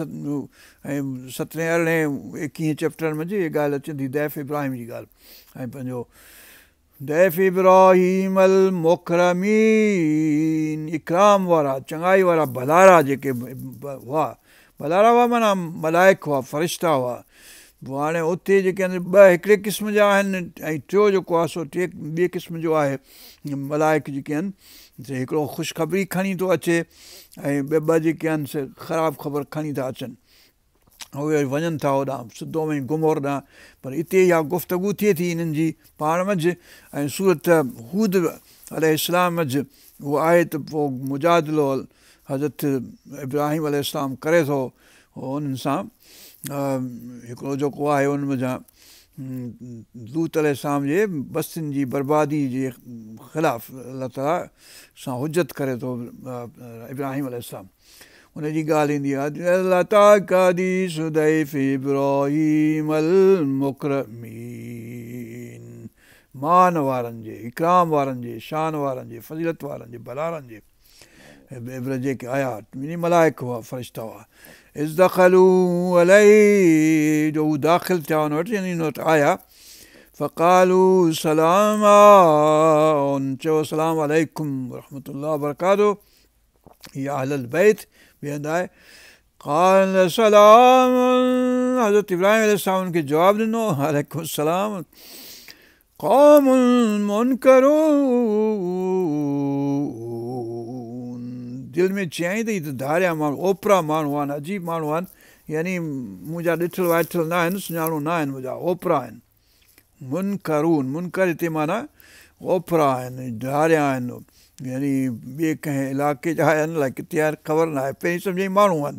S1: ۽ سترهين ارڙهين ايڪيهين چيپٽر ۾ اها ڳالهه اچي ٿي ضيف ابراهيم جي ڳالهه ۽ پنهنجو ضيف ابراهيم المڪرمين اڪرام وارا چڱائي وارا ڀلارا جيڪي هئا، ڀلارا هئا معنيٰ ملائڪ هئا فرشتا هئا. پوء هاڻي اتي جيڪي آهن ٻه هڪڙي قسم جا آهن ۽ ٽيو جيڪو آهي سو ٽي ٻئي قسم جو آهي. ملائڪ جيڪي آهن سي هڪڙو خوشخبري کڻي ٿو اچي ۽ ٻه ٻه جيڪي آهن سي خراب خبر کڻي ٿا اچن. اهي وڃن ٿا هوڏانهن سدوم ۽ گمور ڏانهن. پر اتي اها گفتگو ٿئي ٿي انهن جي پاڻ منجهه ۽ سورت هود عليه السلام منجهه اهو آهي ته پوء مجادلو حضرت ابراهيم عليه السلام ڪري ٿو انهن سان هڪڙو جيڪو آهي ان منجهان لوط عليه السلام جي بستين جي بربادي جي خلاف الله تعاليٰ سان حجت ڪري ٿو ابراهيم عليه السلام. ان جي ڳالهه ايندي آهي هل اتاڪ حديث ضيف ابراهيم المڪرمين مان وارن جي، اڪرام وارن جي، شان وارن جي، فضيلت وارن جي، ڀلارن جي جيڪي آيا يعني ملائڪ هئا فرشتا هئا اذ دخلوا عليه جو هو داخل ٿيا ان وٽ يعني ان وٽ آيا فقالوا سلاما چيو السلام عليڪم ورحمة الله وبرڪاته يا اهل البيت ٻئي هنڌ آهي قال سلام حضرت ابراهيم عليه السلام ان کي جواب ڏنو عليڪم السلام قوم منڪرون دل ۾ چيائين ته هي ته ڌاريا ماڻهو اوپرا ماڻهو آهن عجيب ماڻهو آهن يعني منهنجا ڏٺل وائٺل نه آهن سڃاڻو نه آهن منهنجا اوپرا آهن منڪرون، منڪر هتي معنيٰ اوپرا آهن، ڌاريا آهن، يعني ٻئي ڪنهن علائقي جا آهن الائي ڪٿي آهن خبر ناهي، پهرين سمجهيائين ماڻهو آهن،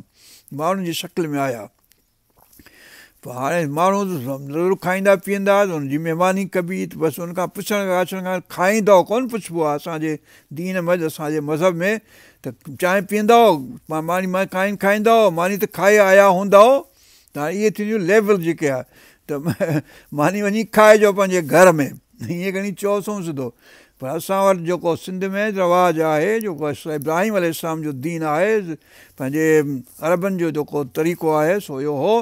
S1: ماڻهن جي شڪل ۾ آيا. پوء هاڻي ماڻهو ضرور کائيندا پيئندا ته ان جي مهماني ڪبي ته بس ان کان پڇڻ ڪاڇڻ کان کائيندؤ ڪونه پڇبو آهي اسان جي دين منجهه اسان جي مذهب ۾ ته چانهه پيئندؤ ماني کائيندؤ ماني ته کائي آيا هوندؤ ته هاڻي اهي ٿينديون ليول جيڪي آهي ته ماني وڃي کائجو پنهنجي گهر ۾ ائين کڻي چئو سنئون سڌو پر اسان وٽ جيڪو سنڌ ۾ رواج آهي جيڪو ابراهيم عليه السلام جو دين آهي پنهنجي عربن جو جيڪو طريقو آهي سو اهو هو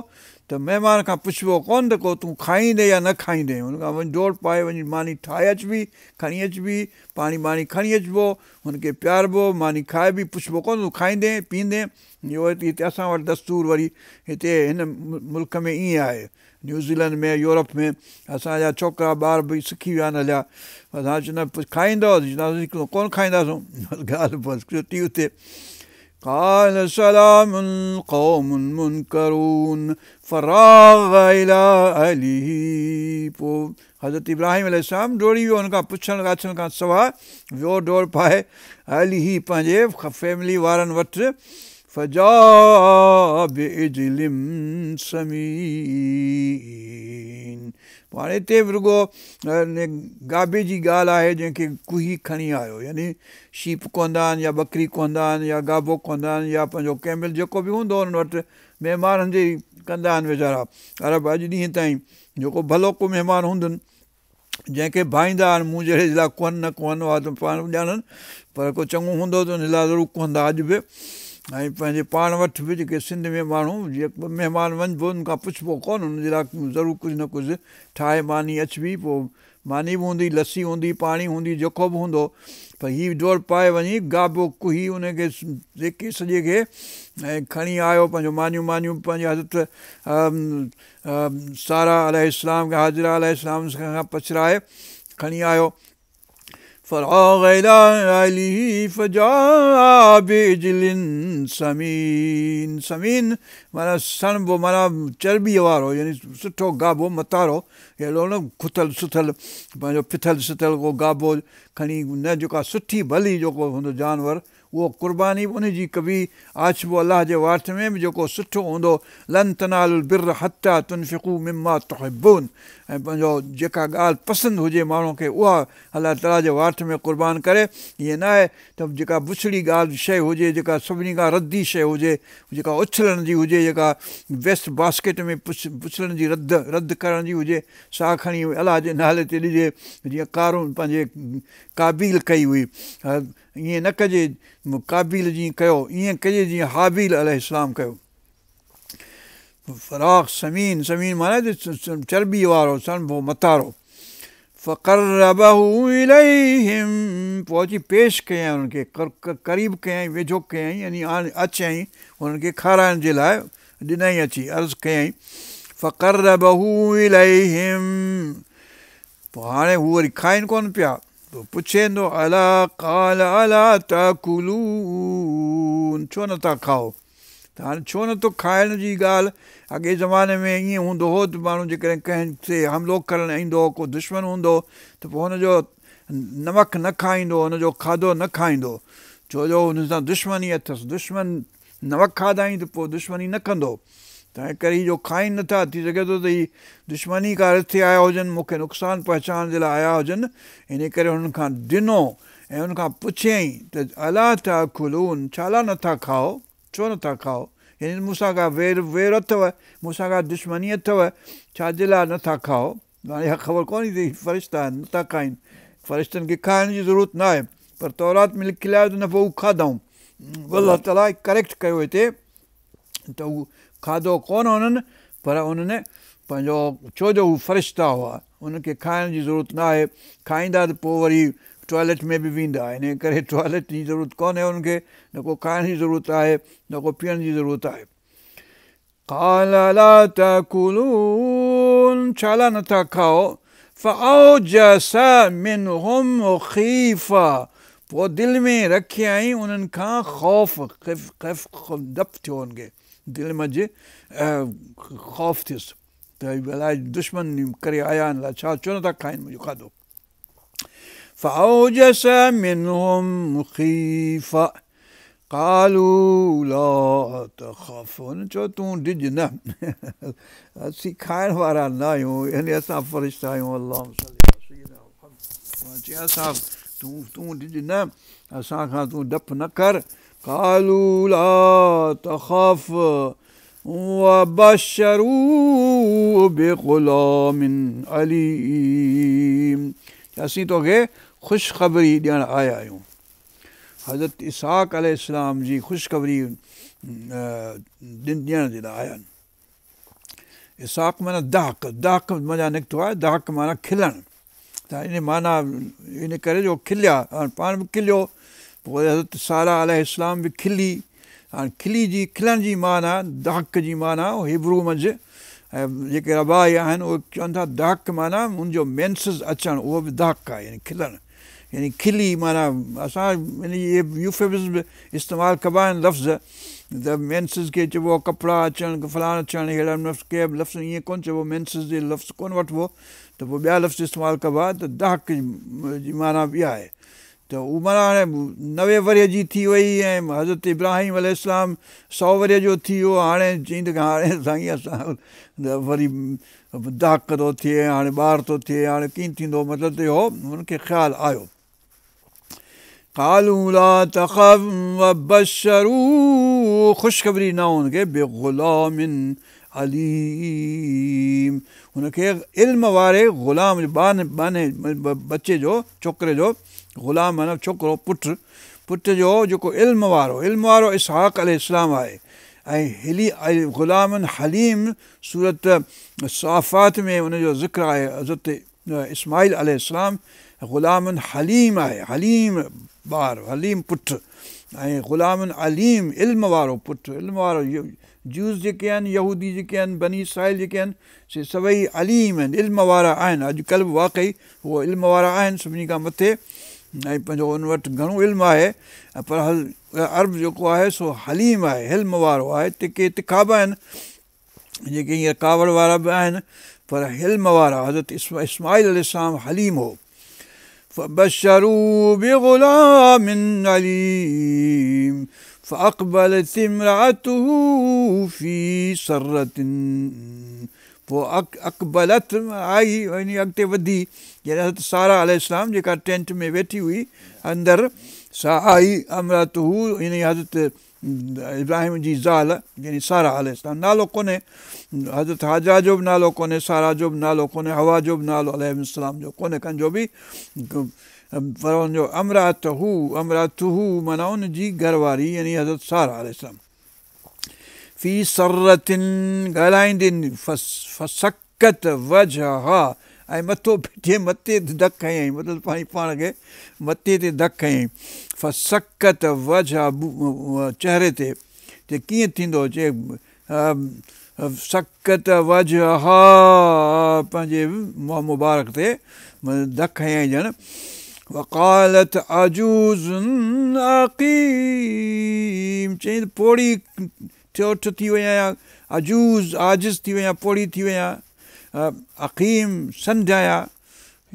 S1: ته مهمان کان پڇبو ڪونه ته ڪو تون کائيندين يا نه کائيندين هن کان وڃي ڊوڙ پائي وڃي ماني ٺاهي اچبي کڻي اچبي پاڻي ٻاڻي کڻي اچبو هن کي پياربو ماني کائبي پڇبو ڪونه تون کائيندين پيئندين اهو هتي اسان وٽ دستور وري هتي هن ملڪ ۾ ائين آهي. نيوزيلينڊ ۾ يورپ ۾ اسان جا ڇوڪرا ٻار به سکي ويا آهن هليا. اسان چوندا آهيون کائيندؤ؟ چونداسين ڪونه کائينداسون. ڳالهه بس ڇٽي اتي. قال سلام قوم منڪرون فراغ الي اهله پوء حضرت ابراهيم عليه السلام ڊوڙي ويو ان کان پڇڻ ڳاڇڻ کان سواء ويو ڊوڙ پائي اهله پنهنجي فيملي وارن وٽ فجاء بعجل سمين پوء هاڻي هتي به رڳو گابي جي ڳالهه آهي جنهن کي ڪهي کڻي آيو يعني شيپ ڪهندا آهن يا ٻڪري ڪهندا آهن يا گابو ڪهندا آهن يا پنهنجو ڪيمل جيڪو به هوندو انهن وٽ مهمانن جي ڪندا آهن ويچارا عرب اڄ ڏينهن تائين جيڪو ڀلو ڪو مهمان هوندن جنهن کي ڀائيندا آهن مون جهڙي جي لاء ڪهن نه ڪهن اها ته پاڻ ڄاڻن پر ڪو چڱو هوندو ته ان لاء ضرور ڪهندا اڄ به ۽ پنهنجي پاڻ وٽ به جيڪي سنڌ ۾ ماڻهو جيئن مهمان وڃبو ان کان پڇبو ڪونه ان جي لاء ضرور ڪجهه نه ڪجهه ٺاهي ماني اچبي پوء ماني به هوندي، لسي هوندي، پاڻي هوندي، جيڪو به هوندو، پر هي ڊوڙ پائي وڃي گابو ڪهي ان کي ريڪي سڄي کي ۽ کڻي آيو پنهنجو مانيون مانيون پنهنجي حضرت ساره عليه السلام کي هاجره عليه السلام کان پڇرائي کڻي آيو. فراغ الي اهله فجاء بعجل سمين سمين معنيٰ سڻڀو معنيٰ چرٻيء وارو يعني سٺو گابو متارو اهڙو نه کٿل سٿل پنهنجو ڦٿل سٿل ڪو گابو کڻي نه جيڪا سٺي ڀلي جيڪو هوندو جانور اهو قرباني به ان جي ڪبي آڇبو الله جي واٽ ۾ به جيڪو سٺو هوندو لن تنالوا البر حتي تنفقوا مما تحبون ۽ پنهنجو جيڪا ڳالهه پسند هجي ماڻهو کي اها الله تعالي جي واٽ ۾ قربان ڪري ائين نه آهي ته جيڪا بڇڙي ڳالهه شيء هجي جيڪا سڀني کان ردي شيء هجي جيڪا اڇلڻ جي هجي جيڪا ويسٽ باسڪيٽ ۾ اڇلڻ جي رد رد ڪرڻ جي هجي سا کڻي الله جي نالي تي ڏجي جيئن قارون پنهنجي قابيل ڪئي هئي ائين نه ڪجي قابيل جيئن ڪيو ائين ڪجي جيئن هابيل عليه السلام ڪيو. فراغ سمين، سمين معنيٰ چرٻي وارو، سڻڀو، متارو. فقربه اليهم پوء اچي پيش ڪيائين انهن کي، قريب ڪيائين، ويجهو ڪيائين يعني آڇيائين انهن کي کارائڻ جي لاء ڏنائين اچي عرض ڪيائين فقربه اليهم پوء هاڻي هو وري کائن ڪونه پيا پوء پڇين ٿو الا قال الا تاڪلون ڇو نٿا کائو؟ ته هاڻي ڇو نه ٿو کائڻ جي ڳالهه اڳئين زماني ۾ ائين هوندو هو ته ماڻهو جيڪڏهن ڪنهن تي حملو ڪرڻ ايندو هو ڪو دشمن هوندو هو ته پوء هن جو نمڪ نه کائيندو هو هن جو کاڌو نه کائيندو هو ڇو جو هن سان دشمني اٿس دشمن نمڪ کاڌائين ته پوء دشمني نه ڪندو تنهن ڪري هي جو کائين نٿا ٿي سگهي ٿو ته هي دشمني ڪا رٿي آيا هجن مون کي نقصان پهچائڻ جي لاء آيا هجن انهي ڪري هنن کان ڊنو ۽ ان کان پڇيائين ته الا تاڪلون ڇا لاء نٿا کائو؟ ڇو نٿا کائو؟ يعني مون سان ڪا وير وير اٿو؟ مون سان ڪا دشمني اٿو؟ ڇا جي لاء نٿا کائو؟ هاڻي اها خبر ڪونهي ته هي فرشتا آهن نٿا کائين. فرشتن کي کائڻ جي ضرورت ناهي. پر تورات ۾ لکيل آهي ته نه پوء هو کاڌائون. الله تعاليٰ ڪريڪٽ ڪيو هتي ته هو کاڌو ڪونه هنن پر انهن پنهنجو ڇو جو هو فرشتا هئا انهن کي کائڻ جي ضرورت نه آهي کائيندا ته پوء وري ٽوائليٽ ۾ به ويندا انهي ڪري ٽوائليٽ جي ضرورت ڪونهي انهن کي نه ڪو کائڻ جي ضرورت آهي نه ڪو پيئڻ جي ضرورت آهي قال الا تاڪلون ڇا لاء نٿا کائو فاوجس منهم خيفة پوء دل ۾ رکيائين انهن کان خوف، خيف ڊپ ٿيو هن کي دل منجهه خوف ٿيس ته الائي دشمن ڪري آيا آهن الائي ڇا ڇو نٿا کائين منهنجو کاڌو. فاوجس منهم خيفة قالوا لا تخف هن چيو تون ڊڄ نه اسين کائڻ وارا نه آهيون يعني اسان فرشتا آهيون اللهم صل علي سيدنا محمد چي اسان تون تون ڊڄ نه اسان کان تون ڊپ نه ڪر قالوا لا تخف وبشروه بغلام عليم اسين توکي خوشخبري ڏيڻ آيا آهيون حضرت اسحاق عليه السلام جي خوشخبري ڏيڻ جي لاء آيا آهن. اسحاق معنيٰ ضحڪ، ضحڪ منجهان نڪتو آهي، ضحڪ معنيٰ کلڻ ته ان معنيٰ ان ڪري جو کليا، هاڻي پاڻ به کليو، پوء حضرت ساره عليه السلام به کلي، هاڻي کلي جي کلڻ جي معنيٰ ضحڪ جي معنيٰ هيبرو منجهه ۽ جيڪي ربائي آهن اهي چون ٿا ضحڪ معنيٰ ان جو مينسز اچڻ اهو به ضحڪ آهي يعني کلڻ. يعني کلي معنيٰ اسان ان جي يوفيمزم به استعمال ڪبا آهن لفظ ته مينسز کي چئبو آهي ڪپڙا اچڻ فلاڻ اچڻ اهڙا لفظ ڪي به لفظ ائين ڪونه چئبو مينسز جي لفظ ڪونه وٺبو ته پوء ٻيا لفظ استعمال ڪبا ته ضحڪ جي معنيٰ به اها آهي ته هو معنيٰ هاڻي 90 ورهيه جي ٿي وئي ۽ حضرت ابراهيم عليه السلام 100 ورهيه جو ٿي ويو. هاڻي چئين ته هاڻي سائين اسان وري ضحڪ ٿو ٿئي، هاڻي ٻار ٿو ٿئي، هاڻي ڪيئن ٿيندو؟ مطلب ته اهو هن کي خيال آيو. قالوا لا تخف وبشروه خوشخبري ڏنائون هن کي بغلام عليم هن کي علم واري غلام ٻانهي بچي جو ڇوڪري جو غلام معنيٰ ڇوڪرو پٽ پٽ جو جيڪو علم وارو علم وارو اسحاق عليه السلام آهي ۽ غلام حليم سورت صافات ۾ ان جو ذڪر آهي. حضرت اسماعيل عليه السلام غلام حليم آهي، حليم ٻار، حليم پٽ ۽ غلام عليم علم وارو پٽ. علم وارو جوز جيڪي آهن، يهودي جيڪي آهن، بني اسرائيل جيڪي آهن، سي سڀئي عليم آهن، علم وارا آهن. اڄڪلهه به واقعي اهو علم وارا آهن سڀني کان مٿي ۽ پنهنجو ان وٽ گهڻو علم آهي. پر عرب جيڪو آهي سو حليم آهي، حلم وارو آهي. ڪي تکا به آهن جيڪي هينئر ڪاوڙ وارا به آهن، پر حلم وارا حضرت اسماعيل عليه السلام حليم هو. فبشروه بغلام عليم فأقبلت امرأته في صرة پوءِ اقبلت آئي يعني اڳتي وڌي، جڏهن حضرت سارا عليه السلام جيڪا ٽينٽ ۾ ويٺي هئي اندر، سا آئي امرأته يعني حضرت ابراهيم جي زال يعني سارا عليه السلام، نالو ڪونهي حضرت هاجره جو به نالو ڪونهي، سارا جو به نالو ڪونهي، حوا جو به نالو عليه السلام جو ڪونهي ڪنهن جو به، پر ان جو امرأته امرأته معنيٰ ان جي گهر واري يعني حضرت سارا عليه السلام في صرة ڳالهائيندي فصڪت وجهها ۽ مٿو پٽي مٿي تي ڌڪ هنيائين، مطلب پنهنجي پاڻ کي مٿي تي ڌڪ هنيائين. فصڪت وجهها چهري تي ته ڪيئن ٿيندو؟ چي سڪت وجهها پنهنجي منهن مبارڪ تي ڌڪ هنيائين ڄڻ. وقالت عجوز عقيم چيائين ته پوڙهي ٺوٺ ٿي وئي آهيان، عجوز عاجز ٿي وئي آهيان، پوڙهي ٿي وئي آهيان، عقيم سنڍ آهيان،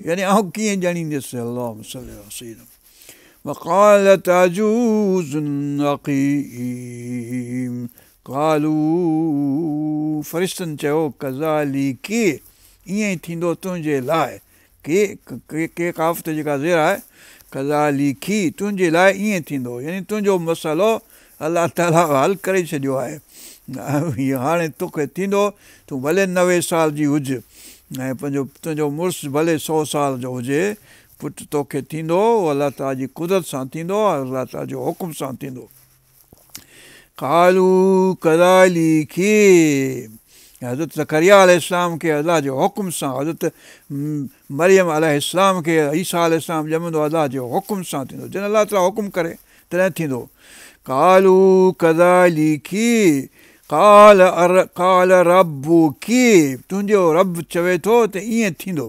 S1: يعني آئون ڪيئن ڄڻيندس؟ اللهم صل علي سيدنا. وقالت عجوز عقيم قالوا فرشتن چيو ڪذالڪ ائين ئي ٿيندو تنهنجي لاءِ، ڪي ڪي ڪاف تي جيڪا زير آهي ڪذالڪ تنهنجي لاءِ ائين ٿيندو، يعني تنهنجو مسئلو الله تعاليٰ حل ڪري ڇڏيو آهي، هاڻي توکي ٿيندو، تون ڀلي 90 سال جي هج ۽ پنهنجو تنهنجو مڙس ڀلي 100 سال جو هجي، پٽ توکي ٿيندو، اهو الله تعاليٰ جي قدرت سان ٿيندو، الله تعاليٰ جو حڪم سان ٿيندو. قالوا ڪذالڪ حضرت زڪريا عليه السلام کي الله جي حڪم سان، حضرت مريم عليه السلام کي عيسيٰ عليه السلام ڄمندو الله جي حڪم سان ٿيندو، جڏهن الله تعاليٰ حڪم ڪري تڏهن ٿيندو. قالوا ڪذالڪ قال قال ربڪ تنهنجو رب چوي ٿو ته ائين ٿيندو.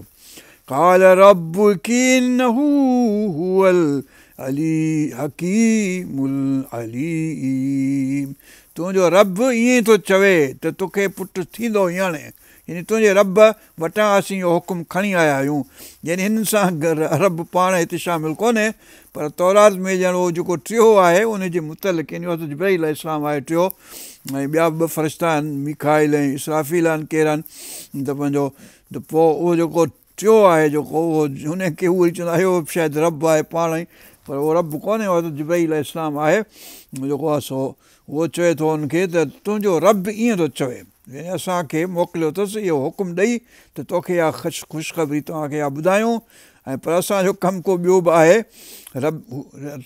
S1: قال ربڪ انه هو الحڪيم العليم تنهنجو رب ائين ٿو چوي ته توکي پٽ ٿيندو هاڻي، يعني تنهنجي رب وٽان اسين اهو حڪم کڻي آيا آهيون. يعني هنن سان رب پاڻ هتي شامل ڪونهي، پر تورات ۾ ڄڻ اهو جيڪو ٽيو آهي ان جي متعلق، يعني حضرت جبرائيل عليه السلام آهي ٽيو ۽ ٻيا به ٻه فرشتا آهن ميڪائيل ۽ اسرافيل آهن، ڪير آهن ته پنهنجو ته پوءِ اهو جيڪو ٽيو آهي جيڪو اهو هن کي اهو ئي چوندا اهو شايد رب آهي پاڻ ئي، پر اهو رب ڪونهي، حضرت جبرائيل عليه السلام آهي جيڪو آهي سو اهو چوي ٿو هن کي ته تنهنجو رب ائين ٿو چوي، يعني اسان کي موڪليو اٿس اهو حڪم ڏئي ته توکي اها خوشخبري توهان کي اها ٻڌايون، ۽ پر اسانجو ڪم ڪو ٻيو به آهي. رب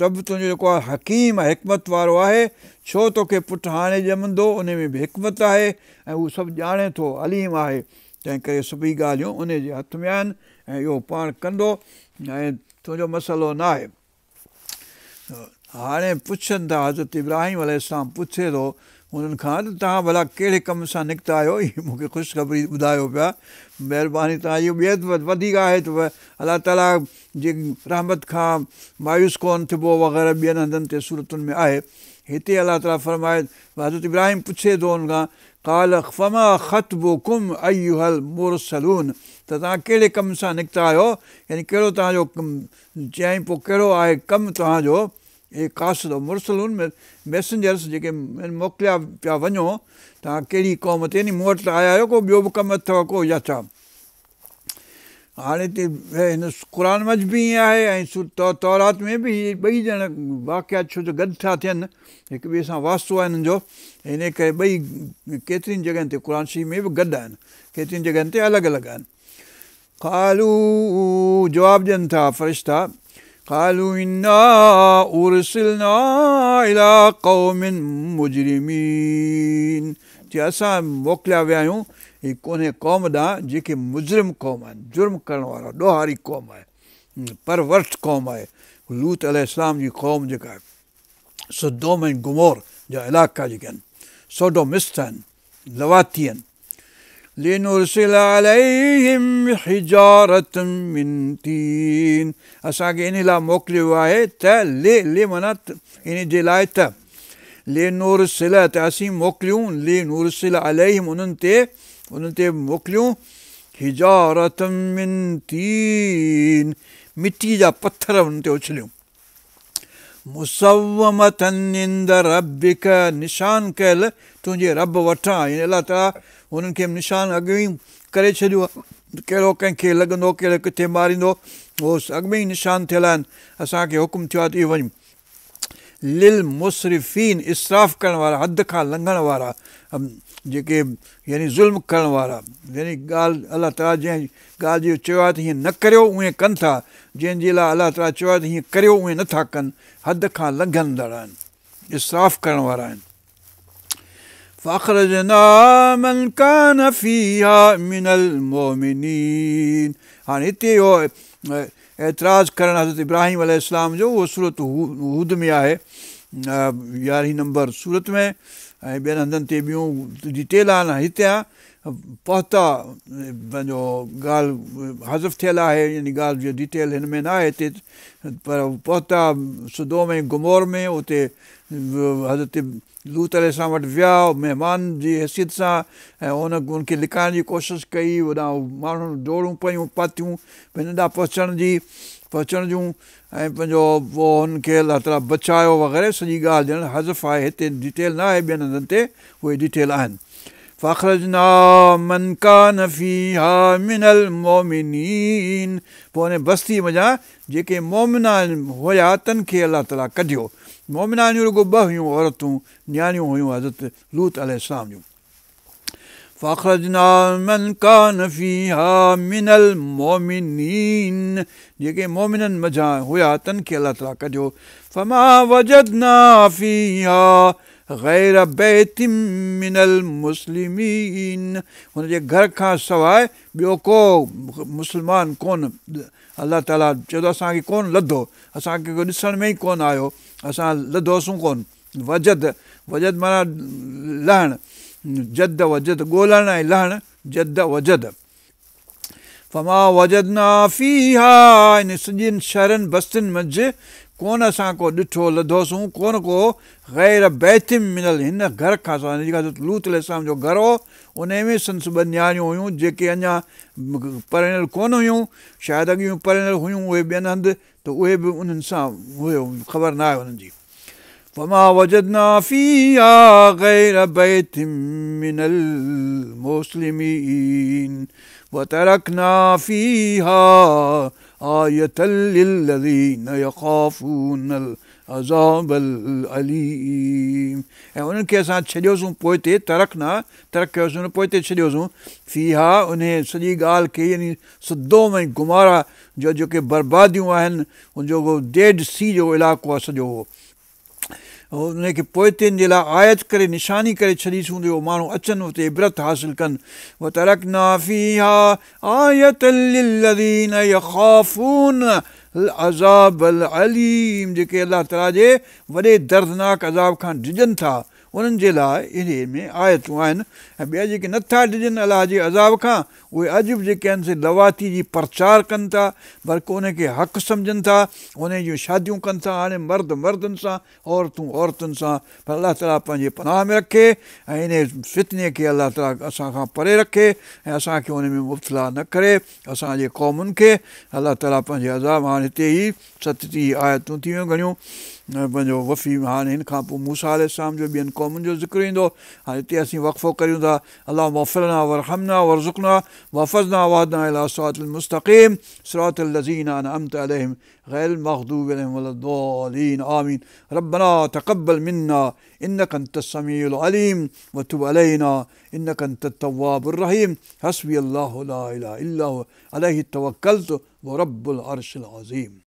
S1: رب تنهنجو جيڪو آهي حڪيم ۽ حڪمت وارو آهي، ڇو توکي پٽ هاڻي ڄمندو ان ۾ به حڪمت آهي ۽ هو سڀ ڄاڻي ٿو، عليم آهي، تنهن ڪري سڀئي ڳالهيون ان جي هٿ ۾ آهن ۽ اهو پاڻ ڪندو ۽ تنهنجو مسئلو نه آهي. هاڻي پڇن ٿا حضرت ابراهيم عليه السلام پڇي ٿو انهن کان ته توهان ڀلا ڪهڙي ڪم سان نڪتا آهيو، هي مون کي خوشخبري ٻڌايو پيا، مهرباني توهان جي. ٻئي ته وڌيڪ آهي ته الله تعاليٰ جي رحمت کان مايوس ڪونه ٿبو وغيره ٻين هنڌن تي سورتن ۾ آهي. هتي الله تعاليٰ فرمائي حضرت ابراهيم پڇي ٿو ان کان قال فما خطبڪم ايها المرسلون ته توهان ڪهڙي ڪم سان نڪتا آهيو، يعني ڪهڙو توهان جو چيائين پوء ڪهڙو آهي ڪم توهان جو، اي قاصد مرسلون ميسنجرس جيڪي موڪليا پيا وڃو توهان ڪهڙي قوم تي، يعني مون وٽ ته آيا آهيو ڪو ٻيو به ڪم اٿو ڪو يا ڇا؟ هاڻي هتي هن قرآن منجهه به ائين آهي ۽ تورات ۾ به هي ٻئي ڄڻ واقعا ڇو جو گڏ ٿا ٿين، هڪ ٻئي سان واسطو آهي هنن جو، ان ڪري ٻئي ڪيترين جڳهين تي قرآن شريف ۾ به گڏ آهن، ڪيترين جڳهين تي الڳ الڳ آهن. قالوا جواب ڏين ٿا فرشتا قالوا انا ارسلنا الي قوم مجرمين چي اسان موڪليا ويا آهيون هي انهي قوم ڏانهن جيڪي مجرم قوم آهن، جرم ڪرڻ وارا ڏوهاري قوم آهي، پرورٽ قوم آهي، لوط عليه السلام جي قوم جيڪا آهي، سدوم ۽ گمور جا علائقا جيڪي آهن، سوڊومسٽ آهن، لواطي آهن. لنرسل عليهم حجارة من طين اسان کي انهي لاء موڪليو ويو آهي ته ل ل معنيٰ انهي جي لاء ته لنرسل ته اسين موڪليون لنرسل عليهم انهن تي انهن تي موڪليون حجارة من طين مٽي جا پٿر انهن تي اڇليون. مسومة عند ربک نشان ڪيل تنهنجي رب وٽان يعني الله تعاليٰ انهن کي نشان اڳ ۾ ئي ڪري ڇڏيو آهي ڪهڙو ڪنهن کي لڳندو ڪهڙو ڪٿي ماريندو اهو اڳ ۾ ئي نشان ٿيل آهن اسان کي حڪم ٿيو آهي ته اهو وڃ للمسرفين اسراف ڪرڻ وارا حد کان لنگهڻ وارا جيڪي يعني ظلم ڪرڻ وارا يعني ڳالهه الله تعاليٰ جنهن ڳالهه جو چيو آهي ته هيئن نه ڪريو اونئين ڪن ٿا، جنهن جي لاء الله تعاليٰ چيو آهي ته هيئن ڪريو اونئين نه ٿا ڪن، حد کان لنگهندڙ آهن، اسراف ڪرڻ وارا آهن. فاخرجنا من ڪان فيها من المومنين هاڻي هتي اهو اعتراض ڪرڻ حضرت ابراهيم عليه السلام جو اهو سورت هود ۾ آهي يارهين نمبر سورت ۾ ۽ ٻين هنڌن تي ٻيون ڊيٽيل آهن هتي پهتا پنهنجو ڳالهه حذف ٿيل آهي يعني ڳالهه جو ڊيٽيل هن ۾ ناهي هتي پر پهتا سدوم ۽ گمور ۾ اتي حضرت لوط عليه السلام وٽ ويا مهمان جي حيثيت سان ۽ ان ان کي لڪائڻ جي ڪوشش ڪئي هوڏانهن ماڻهن ڊوڙون پيون پاتيون هن ڏانهن پهچڻ جي پهچڻ جون ۽ پنهنجو پوء هن کي الله تعاليٰ بچايو وغيره سڄي ڳالهه ڄڻ حذف آهي هتي ڊيٽيل نه آهي ٻين هنڌن تي اهي ڊيٽيل آهن فاخرجنا من ڪان فيها من المومنين پوء ان بستي منجهان جيڪي مومنا هيا تن کي الله تعالي ڪڍيو. مومنائڻيون رڳو ٻه هيون عورتون نياڻيون هيون حضرت لوط عليه السلام جون. فاخرجنا من ڪان فيها من المومنين جيڪي مومنن منجهان هيا تن کي الله تعالي ڪڍيو. فما وجدنا فيها غير بيت من المسلمين هن جي گهر کان سواء ٻيو ڪو مسلمان ڪونه الله تعاليٰ چيو ته اسان کي ڪونه لڌو اسان کي ڪو ڏسڻ ۾ ئي ڪونه آيو اسان لڌوسون ڪونه وجد وجد معنيٰ لهڻ جد وجد ڳولڻ ۽ لهڻ جد وجد فما وجدنا فيها ان سڄين شهرن بستين منجهه ڪونه اسان ڪو ڏٺو لڌوسون ڪونه ڪو غير بيت من ال هن گهر کان سواء جيڪا حضرت لوط عليه السلام جو گهر هو انهي ۾ سندس ٻه نياڻيون هيون جيڪي اڃا پرڻيل ڪونه هيون شايد اڳيون پرڻيل هيون اهي ٻين هنڌ ته اهي به انهن سان هيو خبر ناهي انهن جي فما وجدنا فيها غير بيت من المسلمين وترڪنا فيها آية للذين يخافون العذاب الاليم ۽ انهن کي اسان ڇڏيوسون پوئتي ترڪنا ترڪ ڪيوسون پوئتي ڇڏيوسون فيها انهي سڄي ڳالهه کي يعني سدوم ۽ گمورا جو جيڪي برباديون آهن ان جو ڊيڊ سي جو علائقو آهي سڄو اهو ان کي پوئتين جي لاء آيت ڪري نشاني ڪري ڇڏيسون جو ماڻهو اچن اتي عبرت حاصل ڪن وترڪنا فيها آية للذين يخافون العذاب الاليم جيڪي الله تعالي جي وڏي دردناڪ عذاب کان ڊڄن ٿا. انهن جي لاء انهيء ۾ آيتون آهن ۽ ٻيا جيڪي نه ٿا ڊڄن الله جي عذاب کان اهي اڄ به جيڪي آهن سي لواطي جي پرچار ڪن ٿا بلڪ ان کي حق سمجهن ٿا انهي جون شاديون ڪن ٿا هاڻي مرد مردن سان عورتون عورتن سان پر الله تعالي پنهنجي پناهه ۾ رکي ۽ انهي فتني کي الله تعالي اسان کان پري رکي ۽ اسان کي ان ۾ مبتلا نه ڪري اسان جي قومن کي الله تعالي پنهنجي عذاب هاڻي هتي هي 37 آيتون ٿي ويون گهڻيون پنهنجو وفي هاڻي هن کان پوء موسيٰ عليه السلام جو ٻين قومن جو ذڪر ايندو هاڻي هتي اسين وقفو ڪريون ٿا اللهم اغفر لنا وارحمنا وارزقنا واحفظنا واهدنا الي صراط المستقيم صراط الذين انعمت عليهم غير المغضوب عليهم ولا الضالين آمين ربنا تقبل منا انك انت السميع العليم وتب علينا انك انت التواب الرحيم حسبي الله لا اله الا هو عليه توڪلت ورب العرش العظيم.